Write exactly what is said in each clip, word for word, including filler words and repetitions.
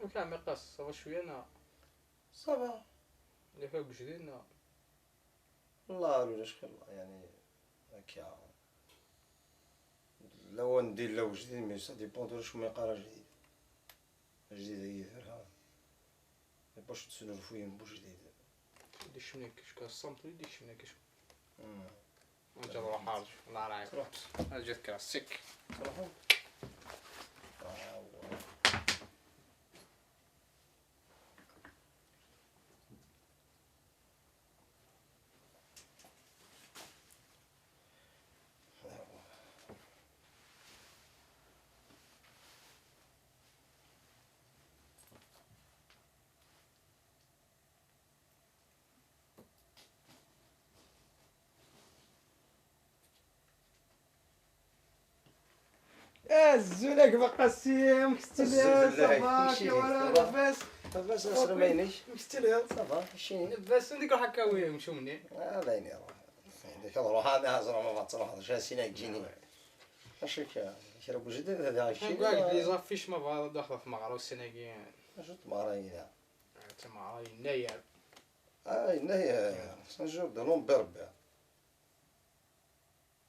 Amek a ɛemmi Qas, ça va cwiya neɣ? Ça va. Yella kra deg ujdid neɣ? Wallah ulac xir, يعني هكا. لا وندير لا وجديد، mais ça dépend de شنو يقرا جديد. جديد هي دارها. ما يبقاش تسنى الفوين بوجديد. دي الشمنة كاش كاع الصمت، دي الشمنة كاش. مم. نجي نروح نعالج، الله راعيك. تروح. انا جيت كرا سيك. تروح. آه، والله. Azul a gma Qasi, amek telliḍ? Azul, ça va, mačči kra, ça va? Labas? Labas, aslama-inek? Amek telliḍ? Ça va, mačči. Labas, anda i iruḥ akka wi, mcumni? Ah, d ayen iruḥ. Anda i ruḥ, ana ẓriɣ ma baṭel, ḥaḍer, ǧa sina ǧini. Acu akka? Kra n ujdid, ad aɣ-kcin? Nekk les affiches ma bɣiḍ ad d-afeɣ tmeɣra ussan-agi. Acu n tmeɣra-agi da? Tmeɣra yennayer. Ah, yennayer, c'est un jour de l'an berber.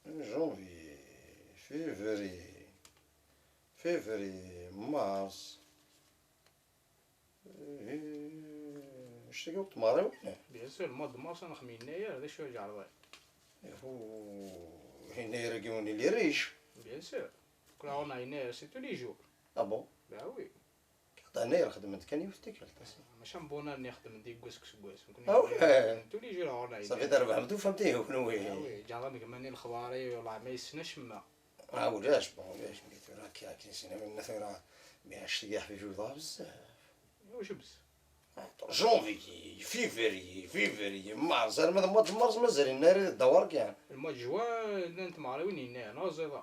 Janvier, février, février, mars. Eh, ur d-tmeɣriwin. Bien sûr, le mois de mars ad nexdem yennayer, d acu i iɛerḍen? Ihu, yennayer-agi ur nelli riche. Bien sûr. Kul ɣur-neɣ yennayer, c'est tous les jours. Ah bon? Bah oui. Yennayer xedmen-t kan yiwet tikkelt. Maca n bonne année xedmen-t deg wass seg wass. Ah ouais. Tous les jours ɣur-neɣ yennayer. Ṣafi, trebḥem tufamt ihi kenwi. Ah oui, ǧaɣ amegmani lexbari, wallah ma yessen acemma. Ah, ulac, bon, ulac, mi tura akka, akken i s-nniɣ, tura, mi ɛecc tigi ḥbibi, yeḍra bezzaf. Iwacu bezzaf? Janvier, février, février, mars, arma d mois de mars mazal yennayer d ddawar kan. Le mois de juin, llant tmeɣriwin yennayer, neɣ ẓiḍa.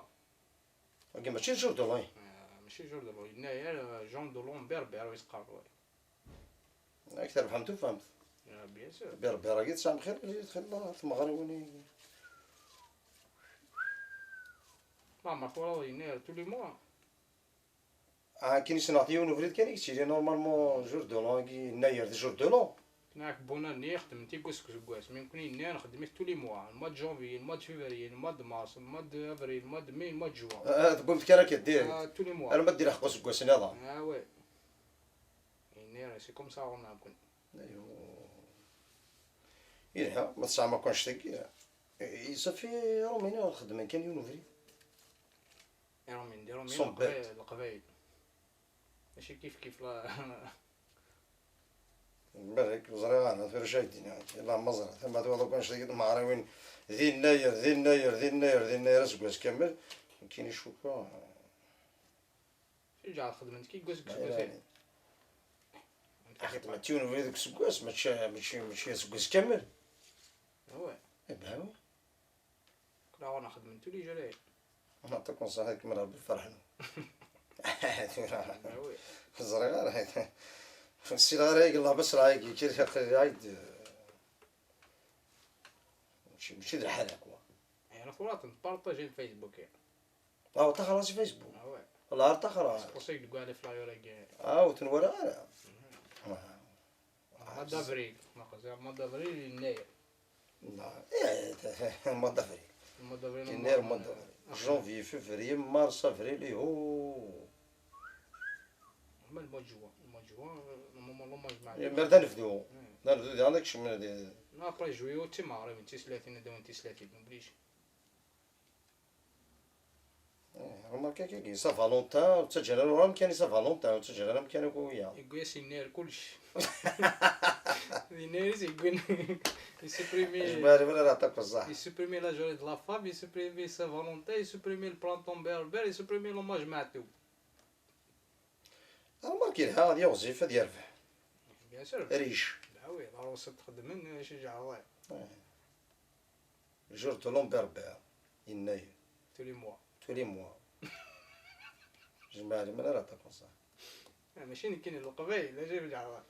Wagi mačči jour de l'an. Ah, mačči jour de l'an, yennayer, euh, jour de l'an berber, wis qqaren. Ak trebḥem tufamt. Ah, bien sûr. Berber-agi tesɛam xir, txil tmeɣriwin-agi. Ma, ma twalaḍ yennayer tous les mois. Ah, akken i ssneɣ-t yiwen ubrid kan i yettili normalement jour de l'an-agi, yennayer d jour de l'an. Nekk bonne année xedmen-t deg wass seg wass, mais nekkni yennayer nxeddem-it tous les mois, le mois de janvier, le mois de février, le mois de mars, le mois de avril, le mois de mai, le mois de juin. Ah, tewwim-t kan akka direct. Ah, tous les mois. Arma d-ilḥeq useggas nniḍen. Ah ouais. Yennayer, c'est comme ça ɣur-neɣ nekkni. Aywa. Yelha, ma tesɛam akk annect-agi. I, i, ṣafi, Iṛumyen xedmen kan yiwen ubrid. Iṛumyen, d Iṛumyen, Leqbayel, Leqbayel. Mačči kif kif la. Barek, ur ẓriɣ ara, tura acu ay d-iniɣ. Yella ma ẓriɣ, tama tuɣ akk annect-agi d tmeɣriwin. Di yennayer, di yennayer, di yennayer, di yennayer, aseggas kamel. Nekkini cukkeɣ. Ǧeɛl xedmen-t kik deg useggas. Xedmen-t yiwen ubrid deg useggas, mačči, mačči, mačči aseggas kamel. Awa. Eh ben oui. Kra ɣur-neɣ xedmen tous les jours aya. Nɛṭikum ṣṣeḥḥa, ad kem Rebbi ferḥen. Tura. Ah oui. Ẓriɣ ara. Ssineɣ ara, yella bas rɛayeg, kir aql rɛayeg. Mačči, mačči d lḥala, quoi. Tura tura tenparṭaji le Facebook, ya. Ah, ur ṭṭaxer ara si Facebook. Ah ouais. Wallah, ur ṭṭaxer ara. C'est pour ça que deg uɛlaf la yura-agi. Ah, ur ten-walaɣ ara. Ah. Mois d'avril, ma qziɣ, mois d'avril, yennayer. Non, eh, mois d'avril. Mois d'avril, yennayer, mois d'avril. Ah. Janvier, février, mars, avril, iho. Ma le mois de juin, le mois de juin, euh, normalement, l'hommage ma. Eh, mer da nebdu. Hmm. Da nebdu, da nekcem di. Non, après juillet, août, d timeɣriwin, tislatin, ad d-awin tislatin, obligé. Eh, remarque kaki, Saint Valentin, ur ttaǧǧan ara ɣer amkan i Saint Valentin, ur ttaǧǧan ara amkan akk wiyaḍ. Yewwi-as yennayer kullec. Yennayer i s-yewwin. Yessupprimi. Jmaɛli wala la taqeẓẓaḥ. Yessupprimi la journée de la femme, yessupprimi Saint Valentin, yessupprimi le printemps berbère, yessupprimi l'hommage Maɛtub. Remarque yelha, ad yiɣzif, ad yerbeḥ. Bien sûr. Riche. Bah oui, la recette xedmen, acu ǧeɛḍen. Ouais. Jour de l'an berbère, yennayer. Tous les mois. Tous les mois. Jmaɛli, ma ara ṭṭaxer ṣṣeḥ. Ah, mačči nekkini, Leqbayel, acu i ǧeɛḍen.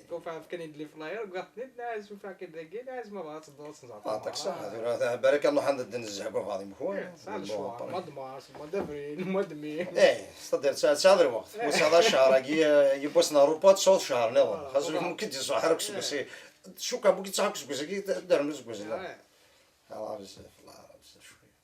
Tufa fkan-id li flyer, gwaɣ-ten-id, nɛaz ufa kan dagi, nɛaz ma bɣa tedduḍ ad tẓer. Ah, tak saḥa, tura, baraka nruḥ ad d-nezzeḥ deg ubaḍ imekwan. Saḥa lecwar, mois de mars, mois d'avril, mois de mai. Eh, c'est-à-dire, tesɛiḍ lweqt. Ur tesɛiḍ ara ccher-agi, yiwwas n Europa, tesɛuḍ ccher nniḍen. Xas ur mumkin d-iṣuḥ ara deg useggas. Cukkeɣ mumkin d-iṣuḥ deg useggas-agi, ad d-rnu aseggas-nniḍen. Allah bezzaf, Allah bezzaf cwiya.